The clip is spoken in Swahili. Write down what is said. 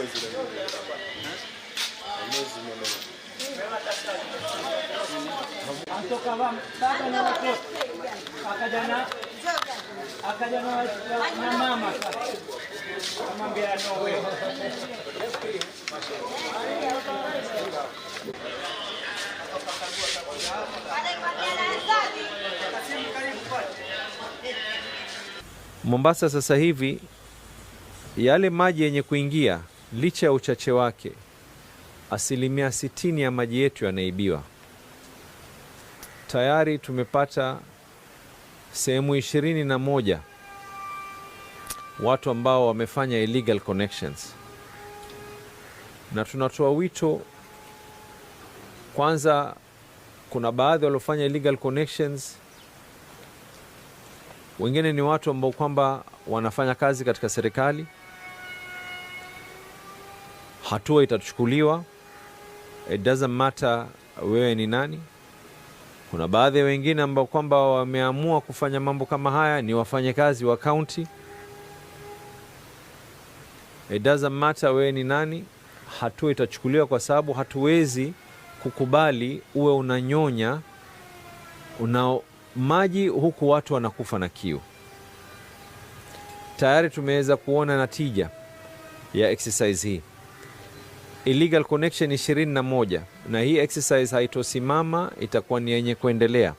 Mwezi na mwezi mwanangu. Antoka baba na watoto akaja na mama sasa, akamwambia no way. Mombasa sasa hivi yale maji yenye kuingia, licha ya uchache wake, 60% ya maji yetu yanaibiwa. Tayari tumepata sehemu 21 watu ambao wamefanya illegal connections, na tunatoa wito kwanza, kuna baadhi waliofanya illegal connections, wengine ni watu ambao kwamba wanafanya kazi katika serikali. Hatua itachukuliwa, it doesn't matter wewe ni nani. Kuna baadhi ya wengine ambao kwamba wameamua kufanya mambo kama haya ni wafanyakazi wa county. It doesn't matter wewe ni nani, hatua itachukuliwa kwa sababu hatuwezi kukubali uwe unanyonya una maji huku watu wanakufa na kiu. Tayari tumeweza kuona natija ya exercise hii, illegal connection 21, na hii exercise haitosimama, itakuwa ni yenye kuendelea.